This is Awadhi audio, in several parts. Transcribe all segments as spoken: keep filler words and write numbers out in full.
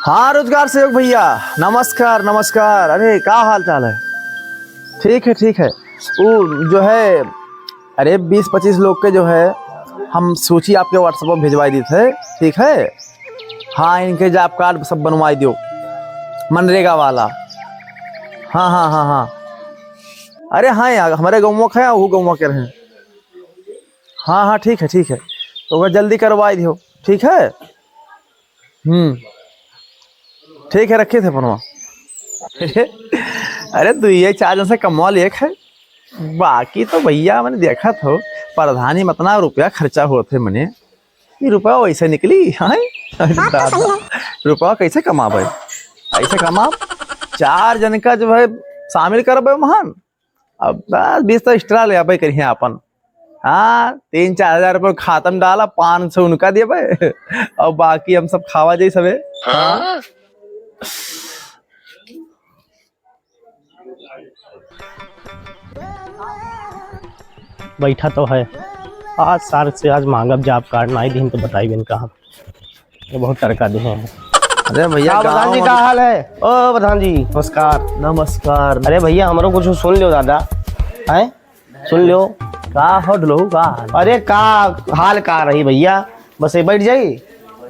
हाँ, रोजगार सेवक भैया, नमस्कार, नमस्कार। अरे, का हाल चाल है? ठीक है, ठीक है। वो जो है, अरे, बीस पच्चीस लोग के जो है, हम सूची आपके WhatsApp पर भिजवाई देत है, ठीक है? हाँ, इनके job card सब बनवाई दियो, मनरेगा वाला। हाँ, हाँ, हाँ, हाँ। अरे हाँ यार, हमरे गउँवा के हैं, वो गउँवा के रहे। हाँ, हाँ, ठीक है, ठीक है। तो ओकर जल्दी करवाई दियो, ठीक है? हम्म, ठीक है, रखे थे फोनवा। अरे, तू ये चार जन से कमवा ले है, बाकी तो भैया, मैंने देखा था, प्रधानी में इतना रुपया खर्चा होत है, मने ये रुपया वैसे निकली, हाँ? अरे दादा, रुपया कैसे कमाबे? ऐसे कमा, चार जन का जो है शामिल करबे महान, अब बस बीस तो extra ले आबे करिए अपन। हाँ, तीन चार हजार रुपये खाता में डाला, पाँच सौ उनका देबे और बाकी हम सब खावा जाई सबे। हाँ? बैठा तो है, आज सार से आज मांगब job card, नाई दिन तो बताई बिन कहा। ये बहुत टरका दे हैं। अरे भैया, का प्रधान गाँव जी, में का हाल है? ओ प्रधान जी, नमस्कार। नमस्कार। अरे भैया, हमरो कुछ सुन लो दादा, हैं? सुन लो। का हो ढोलहू, का हाल? अरे का हाल का रही भैया, बस ये बैठ जाई।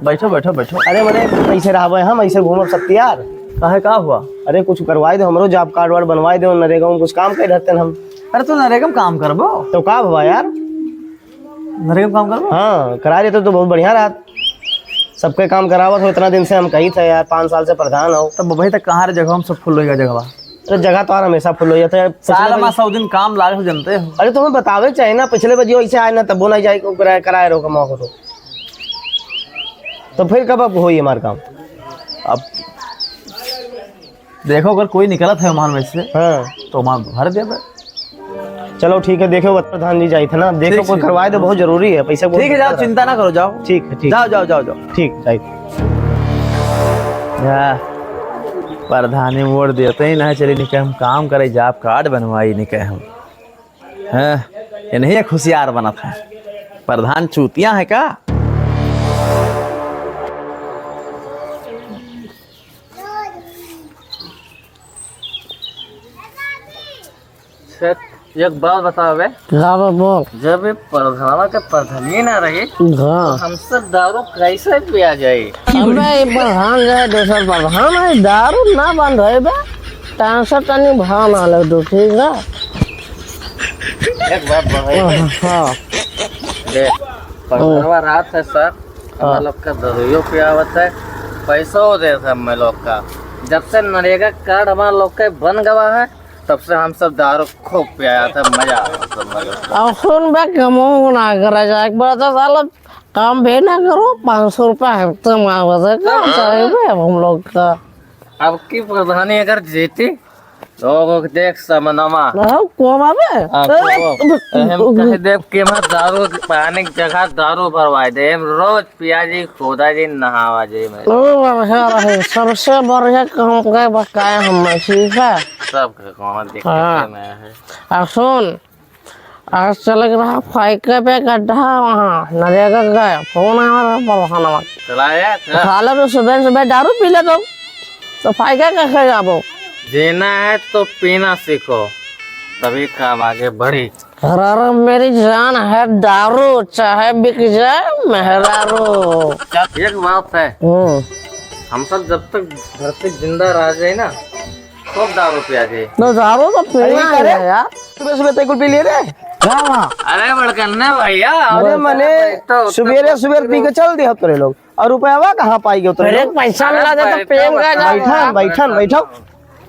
बैठो, बैठो, बैठो। अरे मने कैसे रहबे हम, ऐसे घूमब सब यार। काहे, का हुआ? अरे कुछ करवाई दो, हमरो job card वार्ड बनवाई दो, नरेगा में कुछ काम कर रहते हैं हम। अरे तू नरेगा में काम करबो? तो का हुआ यार? नरेगा में काम करबो? हाँ, करा लेते तो बहुत बढ़िया रहत। सबके काम करावत हो, इतना दिन से हम कही थे यार, पाँच साल से प्रधान हो। तब भाई, तक कहाँ रे जगह, हम सब full होइगा जगहवा। अरे जगह तो यार हमेशा full हो जाता है। साल पिछले मा बजे सौ दिन काम लागत, जानते हो। अरे तुम्हें बतावे चाहिए ना, पिछले बजे ऐसे आए ना, तब वो नहीं जाए, कराए, कराए रहो कमाओ को तो। तो फिर कब अब होई हमार काम? अब देखो, अगर कोई निकलत है हमार में से, हाँ। तो हमार भर देबे। चलो ठीक है, देखो प्रधान जी जाई थे ना, देखो ठीक, कोई ठीक। करवाए तो बहुत जरूरी है, पैसा बहुत ठीक है, जाओ, जरूरी है। चिंता ना करो, जाओ। ठीक है, ठीक। जाओ, जाओ, जाओ, जाओ। ठीक, जाई। हाँ, प्रधानी मोड़ देते ही ना, चली निके हम काम करे, job card बनवाई निके हम। हाँ, ये नहीं एक होशियार बनत है। प्रधान चूतिया है का? सेठ, एक बात बताओ बे। का बा, बोल। जब ये प्रधानवा के प्रधानी ना रही, हाँ। तो हमसे दारू कैसे पिया जाई? अबे, ये प्रधान जो है, दूसर प्रधान है, दारू ना बंद होए बे। टेंशन तनी भाव ना ले दो, ठीक है? एक बात बताइए। हाँ। देख, प्रधानवा रात है सर, हाँ। हम लोग का दरुइयो पियावत है, पैसो देत है हम लोग का। जब से नरेगा कार्ड हमार लोग के बन गवा है, तब से हम सब दारू खूब पियाया था, मजा आवा सब, मजा। अब सुन बे, कमो ना करा जाए, एक बार तो साला काम भी ना करो, पाँच सौ रुपया हफ्ते में आवे से, काम चले बे अब हम लोग का। अब की प्रधानी अगर जीती, लोगों को देख समनमा। हाँ, कौन आवे? हाँ, ए, कौन? ए, हम कह देब कि हम दारू पानी की जगह दारू भरवाई दे, हम रोज पिया जी, खोदा जी, नहावा जी में। ओ, बढ़िया रहे, सबसे बढ़िया काम का बकाया हम, ठीक है? सबके कौन दिक्कत हाँ। में है। आ सुन, आज चले के रहा फाइका पे गड्ढा वहाँ, नरेगा गया, फोन आवा रहा, पर वहाँ नवा। चलाया था? खा ले तो सुबह सुबह दारू पी ले तो, तो फाइका कैसे जाबो? जीना है तो पीना सीखो, तभी काम आगे बढ़ी। अरे मेरी जान है दारू, चाहे बिक जाए मेहरारू। एक बात है, हम्म। हम सब जब तक धरती जिंदा रह जाए ना, खूब दारू पिया जाए। तो दारू तो पीना अरे, ही अरे, है यार। सुबह सुबह तैकुल पी लिए रे। क्या हुआ? अरे बड़कन्ने भैया, अरे अरे मने, तो, तो सुबेरे, सुबेरे पी के चल दिया तोरे लोग। और रुपयावा कहाँ पाई गयो तोरे अरे लोग? पैसा मिला दे तो अरे प्रेम का बैठा, जाए। बैठा, बैठा, बैठा।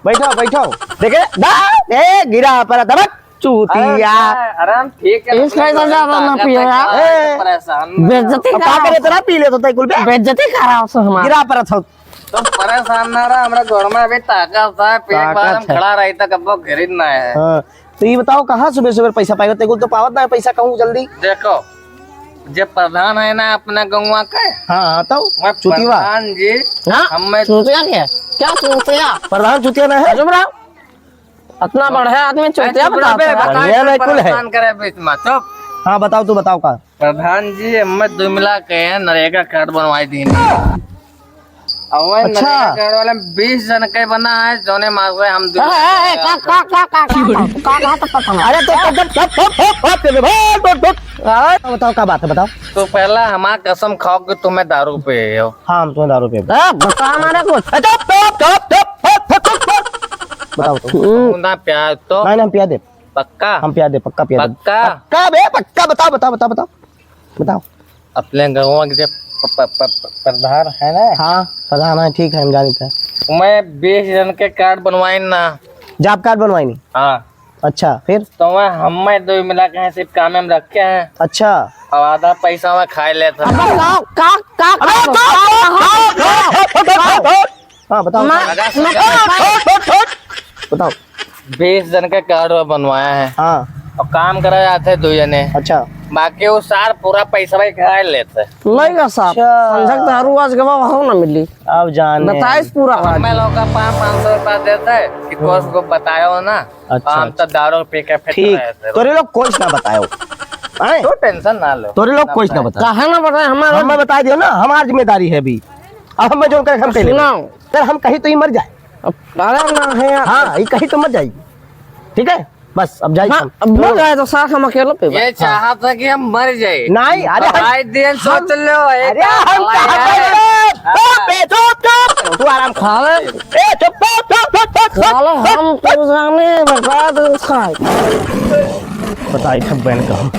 बैठो, बैठो। देखे, दा, ए, गिरा पर दबक, चूतिया। अरे, अरे, हम ठीक है, इसका इधर ज्यादा ना पियो यार। ए, परेशान ना। बेइज्जती अब का करे, तेरा पी ले तो तैकुल बे। बेइज्जती कराओ से हमार। गिरा पर थो। तो परेशान ना रहा, हमरा गोड़ में अभी ताकत है, पेट ताकत बार हम है। खड़ा रही था, कब्बो गिरी ना है। हाँ, तो ये बताओ, कहाँ सुबह सुबह पैसा पाएगा? तेरे को तो पावत ना है पैसा, कहूँ जल्दी। देखो, जे प्रधान है ना अपना गौवा के, हाँ, हाँ, तो मैं चुतिया। प्रधान जी, हाँ, हमें चुतिया क्या? क्या चुतिया? प्रधान चुतिया ना है? चुप रहो। इतना बढ़िया आदमी चुतिया अरे, चुप रहो बे, बताता है। बताओ, बढ़िया इसमें बिल्कुल है। परेशान करे बीच में, चुप। हाँ, बताओ, तू बताओ का? प्रधान जी, हमें दो मिला के नरेगा कार्ड बनवाई दी। अउर अच्छा। नरेगा कार्ड वाले में बीस जन के बना है, जौने मार रहे हम दो। ए, ए, ए, का, का, का, का, का, का, का, का, का, का, का, का, अरे, तो, तो, तो, तो, तो, तो, तो, तो, तो, तो, हाँ, बताओ, का बात है, बताओ। तो पहला हमार कसम खाओ कि तुम्हें दारू पिए हो। हाँ, हम तुम्हें दारू पिए। ए, बता हमारे को। ए, चुप, चुप, चुप, चुप, चुप, चुप, चुप। बताओ, बताओ। हम्म। ना प्यार तो। नहीं, नहीं, हम पिया दे। पक्का? हम पिया दे, पक्का पिया दे। पक्का? पक्का बे, पक्का, बताओ, बताओ, बताओ, बताओ। बताओ। अपने गाँव के जे प-, प-, प-, प-, प्रधान है ना? हाँ, प्रधान है, ठीक है, हम जानित है। मैं बीस जन के कार्ड बनवाइन ना। जॉब कार्ड बनवाइन? हाँ। अच्छा, फिर? तो मैं, हमें दो मिला के हैं, सिर्फ काम में रखे हैं। अच्छा। अब आधा पैसा मैं खाए लेत है। अबे का, का, का, अबे का, का, का, का, का, का, का, का, हाँ, बताओ। मैं, लगा मैं, समझा। बताओ। बीस जन के कार्ड बनवाया है। हाँ। और काम करा जाते हैं दो जने। अच्छा। बाकी वो सार पूरा पैसा भाई खा लेते हैं। लइका साहब, अच्छा। समझक दारू आज गवा वहाँ ना मिली। अब जाने। बताइस पूरा आज। मैं लोग का पाँच, पाँच सौ रुपया देते हैं कि हम्म। कोस को बताया हो ना। अच्छा, हम तो अच्छा। दारू पी के फिट ठीक। रहे थे। तोरे लोग कुछ ना बतायो। आए? तो टेंशन ना लो। तोरे लोग ना कुछ ना बताए। बतायो। काहे ना बताए? हमारा हम बता दियो ना, हमार जिम्मेदारी है अभी। अब हमें जो करे हम कह लेबे। सुनाओ। अगर हम कहीं तो ही मर जाए। अब अरे ना है यार। हाँ, ये कहीं तो मर जाई। ठीक है, बस अब जाई हाँ, हम। अब मर जाए तो साथ हम अकेले पे ये बा। चाहत है कि हम मर जाए। नहीं, अरे हम भाई दिन सोच हम लो, एक अरे हम बात कहाँ है। मर गए? हाँ। चुप बे, चुप, चुप। तू आराम खा। ए, चुप, चुप, चुप, चुप, चुप। साला हम तो जाने बर्बाद खाए। बताई सब बहन का हम।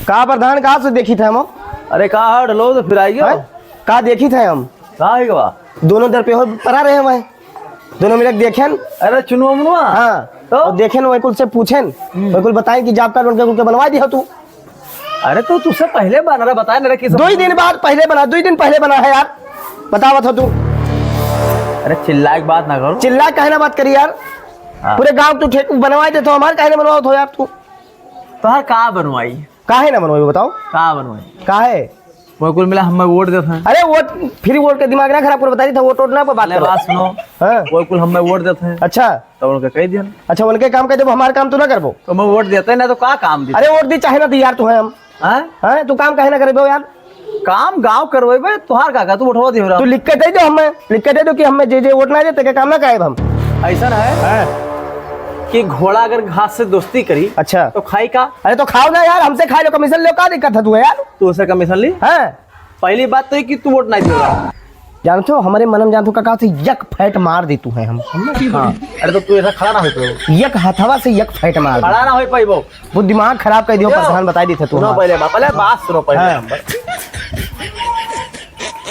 का प्रधान, का से देखी थे हम? अरे का हाल ढलो तो फिर आई गयो। हैं? का देखी थे हम? का है बा? दोनों दर पे हो परा रहे हमें। दोनों मिलक देखेन। अरे चुनुआ मुनुआ। हाँ। तो? और देखेन वही कुल से पूछेन। हम्म। वही कुल बताएं कि जॉब कार्ड उनके कुल के बनवा दिया तू। अरे तो तुझसे पहले बना रहा, बताया ना रे किस दो ही दिन बाद पहले बना, दो ही दिन पहले बना है यार। बतावत हो तू। अरे चिल्ला के बात ना करो। चिल्ला काहे ना बात करी यार? हाँ। पूरे गांव तू ठेक बनवा देत हो, हमार काहे ना बनवावत हो यार तू? तोहार का बनवाई? काहे ना बनवाई बताओ? का बनवाई? काहे? वो कुल मिला हमें वोट देत हैं। अरे वोट, फ्री वोट के दिमाग ना खराब करो, बता दी था वोट वोट ना पर बात अरे करो। बात सुनो। हाँ। वो कुल हमें वोट देत हैं। अच्छा। तो उनके कह दिया। अच्छा, उनके काम कह देबो, हमार काम तू ना करबो। तो मैं वोट देते ना तो का काम दी? अरे वोट दी चाहे ना दी यार तू है हम। हाँ? हाँ, तू काम काहे ना करबो यार? काम गाँव करवेबे, तोहार का, का तू वोटवा दियो रहा। तू लिख के दे दो हमें, लिख के दे दो कि हमें जे जे वोट ना देते के काम ना कराएब हम। ऐसा ना है हाँ। कि घोड़ा अगर घास से दोस्ती करी अच्छा। तो खाई का? अरे तो खाओ ना यार, हमसे खा लो, कमीशन लो, का दिक्कत है तू यार? तू उसे कमीशन ली? हाँ। पहली बात तो ये कि तू वोट नहीं दियो रहा। जानते हो हमारे मनम जानते हो का, का से यक फैट मार दी तू है हम। हाँ। अरे तो तू ऐसा खड़ा ना हो तो। यक हथवा से यक फैट मार दी। खड़ा ना हो पाइबो। वो दिमाग खराब कर दियो, क्यों? प्रधान बताई दी था तू सुनो हमार। पहले बात, पहले बात सुनो पहले हाँ। नंबर।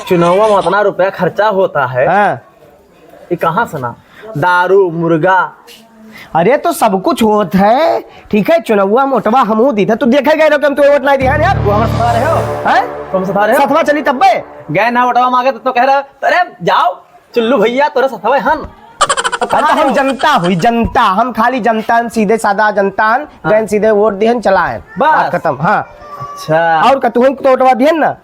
चुनाव में उतना रुपया खर्चा होता है, हाँ। ये कहाँ से ना? दारू, मुर्गा। अरे तो सब कुछ होत है, ठीक है, चुनौवा मोटवा हमहू दी था, तू देखे गए रहो कि हम तुम्हें वोट नहीं दिया यार। तू हमारे साथ रहे हो? हैं? तुम साथ रहे हो? सतवा चली तब्बे। गए ना वोटवा मांगे तो, तो कह रहे, "अरे जाओ, चुल्लू भैया, तोरे सतवे हन।" अरे तो हम जनता हुई, जनता, हम खाली जनता हन, सीधे सादा जनता हन, हाँ। गए सीधे वोट दिहन, चला है। बस। बात खत्म, हाँ। अच्छा। और का तू तो वोटवा दिहन ना?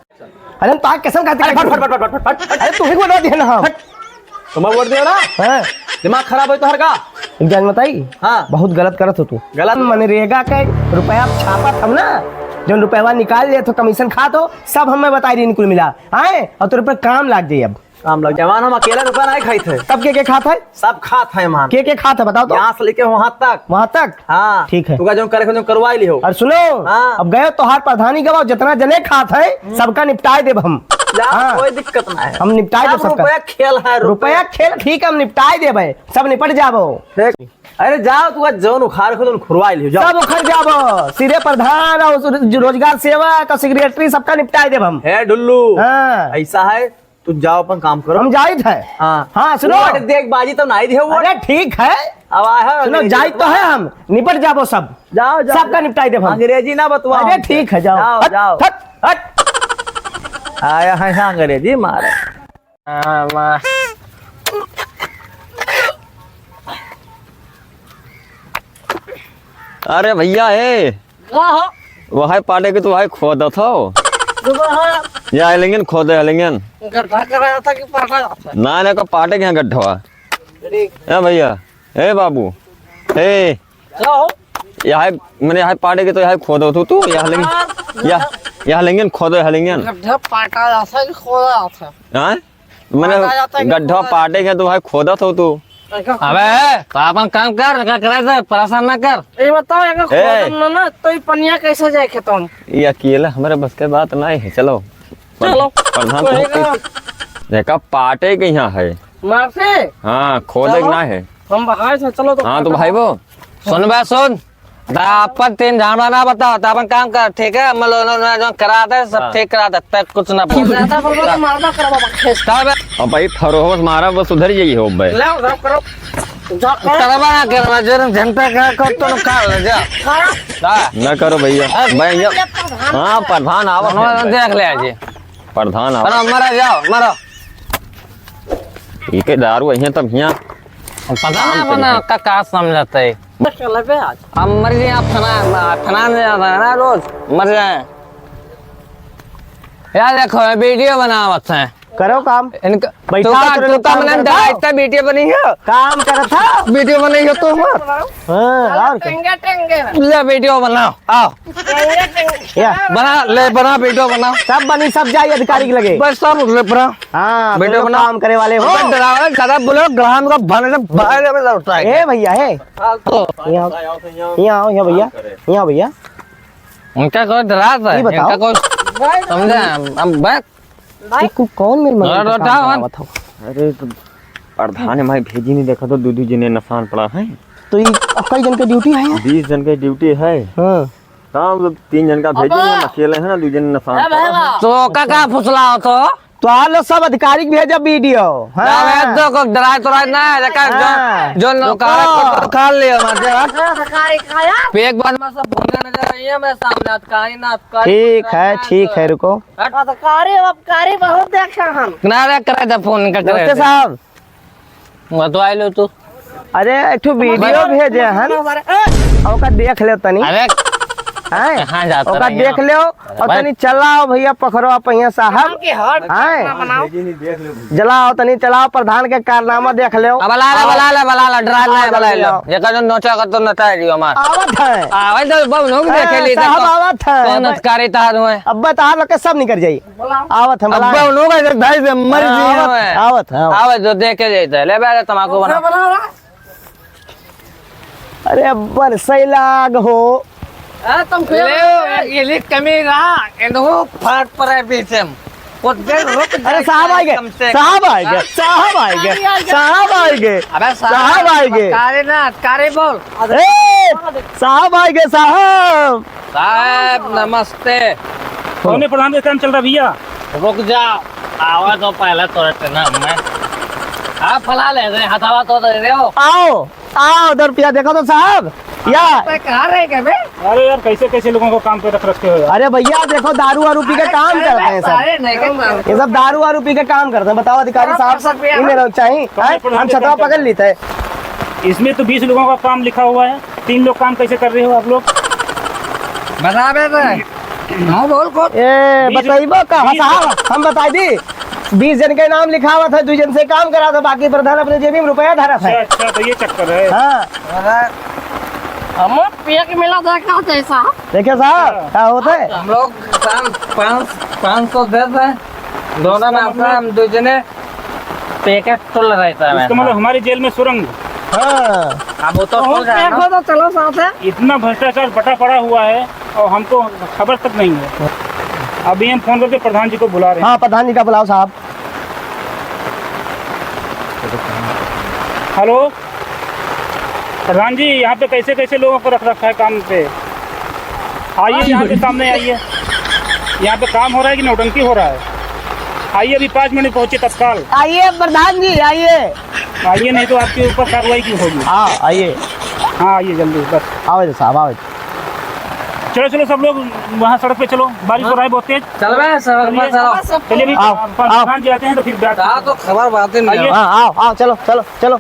अरे हम तो आज कसम खाते अरे हैं। फट, फट, फट, फट, फट, फट। अरे तू ही वोटवा दिहन ना हम। फट। तुम्हें वोट दियो ना? हाँ। दिमाग खराब है तोहर का? एक जान बताई? हाँ। बहुत गलत करत हो तू। गलत? मनरेगा के रुपया छापत हम ना, जौन रुपया निकाल लेत हो, कमीशन खात हो, सब हमें बताई रही कुल मिला। आए? और तोरे पर काम लाग जाई अब। काम लग जवान हम अकेला रुपया नहीं खाई थे। तब के के खात है? सब खात है मान। के के खात है बताओ तो? यहाँ से लेके वहाँ तक। वहाँ तक? हाँ। ठीक है। तू का जो करे जो करवा ही लिहो। और सुनो, हाँ। अब गए तोहार प्रधानी गवा, जितना जने खात है, हम्म। सबका निपटाए देब हम। जा, हाँ। कोई दिक्कत ना है। हम निपटाए देब सब सबका। रुपया खेल है, रुपया। रुपया खेल ठीक है, हम निपटाए देब भाई, सब निपट जाबो। ठीक। अरे जाओ, तू का जौन उखाड़ खो, जौन खुरवा लिहो, जाओ। सब उखड़ जाबो, सीधे प्रधान और उस रोजगार सेवक और सेक्रेटरी सबका निपटाए देब हम। हे ढुल्लू, हाँ। ऐसा है, तू जाओ अपन काम करो। हम जाइत है। हाँ। हाँ, सुनो। वोट देख बाजी तो नहीं दियो वोट। अरे ठीक है। अब आया है सुनो, अंग्रेजी जाइत तो बतवा। है हम, निपट जाबो सब। जाओ, जाओ, सबका जाओ। निपटाई देब हम। अंग्रेजी ना बतवा अरे हमसे। ठीक है, जाओ। जाओ, हट, जाओ। हट, हट। आया है यहाँ अंग्रेजी मारे। हाँ, माँ। अरे भैया, ए, का हो? वह है पाटे के तो भाई खोदत हो। तो वह है। या है लेकिन खोदे है लेकिन। गड्ढा कराया था कि पाटा था? ना, ना, को पाटे के यहाँ गड्ढवा। ठीक। ए भैया, ए बाबू, ए। का हो? या है, मैंने यहाँ पाटे के तो यहाँ खोदत हो तू, या लेकिन, यार, या। या हलेंगे न, खोदे हलेंगे न। गड्ढा पाटा जाता है कि खोदा जाता है? हाँ? मैंने पाटा जाता है कि गड्ढा खोदा जाता है? पाटे के तो भाई खोदत हो तू। ऐसा अबे, तो अपन काम कर, का करे से, परेशान ना कर। ये बताओ, अगर ए। खोदम ना, ना, तो ये पनिया कैसे जाए खेतों में? ये अकेला हमारे बस के बात नहीं है, चलो। चलो। प्रधान तो वही है। देखा, पाटे के यहाँ है। मार से? हाँ, खोदे के चलो। ना है। हम भाई से, चलो तो हाँ, तो पाटा भाई वो। सुन बे, सुन। ता अपन तीन झांडा ना बताओ, ता अपन काम कर, ठीक है? हम लोग ना जो कराते हैं, सब हाँ। ठीक कराते हैं, तक कुछ ना बोल। ज्यादा बोलबो तो मारबा करबा, बखेस। तब अब भाई, फरोहस मारा, बस उधर ही यही हो बे। ले, उधर करो। जा, करो। करबा ना करबा, जो घंटा का कर तो ना कर ले, जा। करो। जा। ना करो भैया। अरे, भैया। ये प्रधान हाँ, है। प्रधान आवत है। देख ले आज। प्रधान आवत। मरो, मरो, जाओ, मरो। पी के दारू अहियां तब हियां। पता ना बना का, का समझता है। चल बे आज। हम मर जाए, आप खाना, खाना नहीं आता है ना रोज, मर जाए। यार देखो, ये वीडियो बनावत हैं। करो काम। इनका बैठा तू का, उतरे तू का काम मने करत डराई हो। इतना वीडियो बनी है? काम करत हो। वीडियो बनाई हो तो हमार। हाँ, और क्या? टेंगे, टेंगे। ले वीडियो बनाओ, आओ। टेंगे, टेंगे। या। बना, ले बना, वीडियो बनाओ। सब बनी, सब जाई अधिकारी के लगे। बस सब ले बना। हाँ, वीडियो तुम लोग बनाओ। काम करे वाले हो। अबे डरावे, ज्यादा बोलो, ग्राम का भले से बाहर में लौट आए। ए भैया, हे। फालतू। यहाँ, यहाँ आओ, यहाँ भैया, यहाँ भैया। उनका कोई डराता ये है, बताओ। इनका कोई समझा, हम, हम बात भाई। ये को-, कौन मेरे मन डरा में डरा काम डरा करावत हो? अरे तो प्रधान है भाई, भेजी नहीं, देखा तो दो दो जने निशान पड़ा है। तो ये अब कई जन के ड्यूटी है यहाँ? बीस जन के ड्यूटी है। हाँ। काम तो तीन जन का भेजी अबे! नहीं, हम अकेले हैं ना, दो जने निशान ए पड़ा है। भैया! तो का, का फुसला हो तो? तो आप लोग सब अधिकारी के भेजो वीडियो। हाँ। ना, मैं तो को डराए तो ना है, लेकिन जो, हाँ। जो लोग तो काला को तो खा लियो, मार दे, हाँ। अधिकारी खाया? एक बार मैं सब भूलने नजर आई है, मैं सामने अधिकारी ना अधिकारी ठीक है, ठीक है, रुको। अधिकारी, अबकारी बहुत देखा हम। ना रे, करे दे फोन, इनका करे नमस्ते दे। साहब। वो तो आए लो तू। अरे, एक ठो वीडियो भेजे हन। अरे, ए! ओका देख लेव तनी। अरे, हैं? कहाँ जाता ओका रहे देख हो? लेव और भाई। तनी चलाओ भैया, पकड़ो आप यहाँ साहब। के हर हैं? घटना बनाओ। जलाओ तनी, चलाओ, प्रधान के कारनामा देख लेव। अब बला ले, और बला ले, बला ले, डरा ले, आओ, बला ले। जल्दी आओ। जेकर जो नोचा कर तो नचा दियो हमार। आवत है। आवत तो बम लोग हैं, देखे ली, साहब देखो। आवत है। कौन अधिकारी तहार हुए? अब बता लोग के सब निकल जाई। आवत हम, अब्बा, उन लोग ऐसे ढाई से मर हाँ, गए हैं। आवत, आवत, आवत। आवत, जो देख के जाता है। ले बे, तमाकू बना। बना, बना। अरे, अब्बर सैलाग हो। अरे, तुम ले, ये ले कमी रहा, इनको फाट पर है बीच में। कुछ देर रुक अरे, जाए, साहब आ गए, कम से कम। साहब आ गए, हाँ। साहब आ गए, साहब आ गए। अबे, साहब, साहब आ गए। अधिकारी ना, अधिकारी बोल। ए, साहब आ गए, साहब। साहब, नमस्ते। कौने प्रधान का काम चल रहा भैया? रुक जा, आवा तो पहले तो इतना मैं। आप फला ले रहे, हथावा तो दे रहे हो। आओ, आओ, दो रुपया देखो तो साहब, या। पे कहाँ रह गए बे? अरे यार, कैसे कैसे लोगों को काम पे रख रखे हो यार? अरे भैया, देखो, दारू वारू पी के अरे काम अरे करते हैं सब। सारे नहीं करते। ये सब दारू वारू पी के काम करते हैं। बताओ अधिकारी साहब, दस रुपया। इन्हें लोग चाहिए, कौन हैं? प्रधान हम का छतवा काम पकड़ लेते हैं। इसमें तो बीस लोगों का काम लिखा हुआ है। तीन लोग काम कैसे कर रहे हो आप लोग? बता बे तो। हाँ, बोल कौन? ए, बीस, बताइबो का? बीस साहब, हम बताई दी। बीस जन के नाम लिखावत है, दो जन से काम करावत है, बाकी प्रधान अपने जेबी में रुपया धरत है। अच्छा, अच्छा, तो ये चक्कर है। हाँ। अरे, हम पिए के मिला देखा जैसा। देखिए साहब, हाँ। का होता है? हम लोग पाँच, पाँच, पाँच सौ देते हैं। दोनों इसका में मतलब हम दो जने पैकेट तोल रहता है इसका मतलब हमारा। हमारी जेल में सुरंग। हाँ। अब वो तो बहुत हो जाए ना। देखो तो चलो साथ है। इतना भ्रष्टाचार बटा पड़ा हुआ है और हमको खबर तक नहीं है। अभी हम फोन करके प्रधान जी को बुला रहे हैं। हाँ, प्रधान जी का बुलाओ साहब। हेलो। प्रधान जी, यहाँ पे कैसे कैसे लोगों को रख रखा है काम पे? आइए, यहाँ पे सामने आइए। यहाँ पे काम हो रहा है कि नौटंकी हो रहा है? आइए, अभी पाँच मिनट में पहुँचिए तत्काल। आइए प्रधान जी, आइए। आइए, नहीं तो आपके ऊपर कार्रवाई की होगी। हाँ, आइए। हाँ, आइए जल्दी, बस। आओ साहब, आओ। चलो, चलो, सब लोग वहाँ सड़क पे चलो, बारिश हो रहा है बहुत तेज। चल बे, सड़क पर चलिए। चलो। चलिए, अभी आओ, प्रधान जी आते हैं तो फिर बात करते हैं। तो खबर बात ही नहीं है। हाँ, आओ, आओ, चलो, चलो, चलो।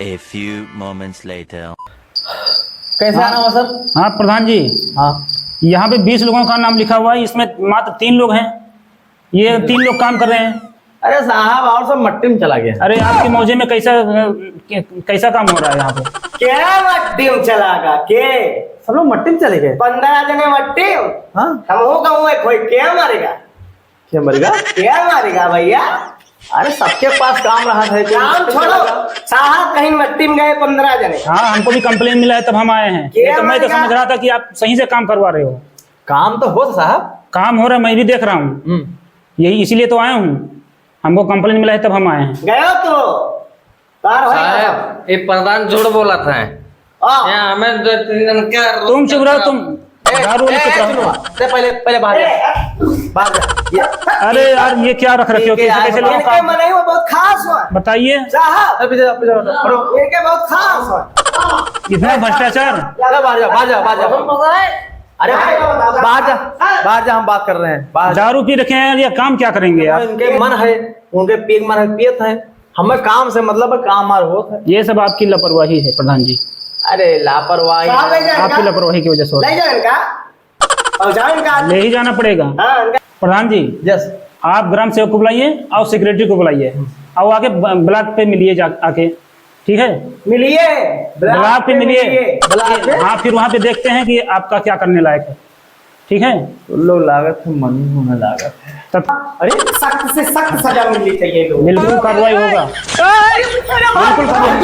A few moments later. कैसे आना हुआ सर? हाँ प्रधान जी। हाँ। यहाँ पे बीस लोगों का नाम लिखा हुआ है, इसमें मात्र तीन लोग हैं। ये तीन लोग काम कर रहे हैं। अरे साहब, और सब मट्टी में चला गया। अरे आपके मौजे में कैसा, कैसा काम हो रहा है यहाँ पे? क्या मट्टी में चला गया? के? सब लोग मट्टी में चले गए? पन्द्रह जने मट्टी में। हाँ। हमहू कहूँ एक होई, क्या मारेगा? क्या मरेगा? क्या मारेगा भैया? अरे, सबके पास काम रहा है, कोई काम छोड़ो। साहब, कहीं मट्टी में गए पन्द्रह जने। हाँ, हमको भी complain मिला है, तब हम आए हैं। क्या ये तो मैं तो मारेगा? समझ रहा था कि आप सही से काम करवा रहे हो। काम तो हो साहब। काम हो रहा है, मैं भी देख रहा हूँ। हम्म। यही, इसीलिए तो आया हूँ। हमको complain मिला है, तब हम आए हैं। गयो तो तार होई साहब, ये प्रधान झूठ बोलत है। हाँ। यहाँ हमें दो तीन जन के तुम चुप रहो, तुम। ए, दारू वाले ए, चुप रहो। सुनो, ते पहले, पहले बाहर जा। ए, बाहर जा। ये अरे यार, ये क्या रख रखे हो? ये कैसे, कैसे लोगों इनके का? मनई वो बहुत खास हो। बताइए। साहब। अरे पीछे जाओ, पीछे जाओ, हटो। इनके बहुत खास हो। इतना भ्रष्टाचार। अरे बाहर जा, बाहर जा, बाहर जा। अरे बाहर जा, बाहर जा, हम बात कर रहे हैं, बाहर जा। दारू पी रखे हैं, ये काम क्या करेंगे यार? इनके मन है, उनके पी के मन है, पियत है। हमें काम से मतलब है, काम हमार होत है। ये सब आपकी लापरवाही है प्रधान जी। अरे लापरवाही साहब, ले जाए आपकी इनका। लापरवाही की वजह से होता है। ले जाए इनका। और जाओ इनका। ले ही जाना पड़ेगा। हाँ, इनका। प्रधान जी, Yes। आप ग्राम सेवक को बुलाइए और secretary को बुलाइए और आके ब-, block पे मिलिए जा आके, ठीक है? मिलिए, block block पे पे मिलिए। मिलिए। Block पे? हाँ, फिर वहाँ पे देखते हैं कि आपका क्या करने लायक है। ठीक है? तो लोग लागत है, मनी होने लागत है। तब अरे, सख्त से सख्त सजा मिलनी चाहिए लोगों को। बिल्कुल कार्रवाई होगा। अरे, अरे, बिल्कुल कार्रवाई।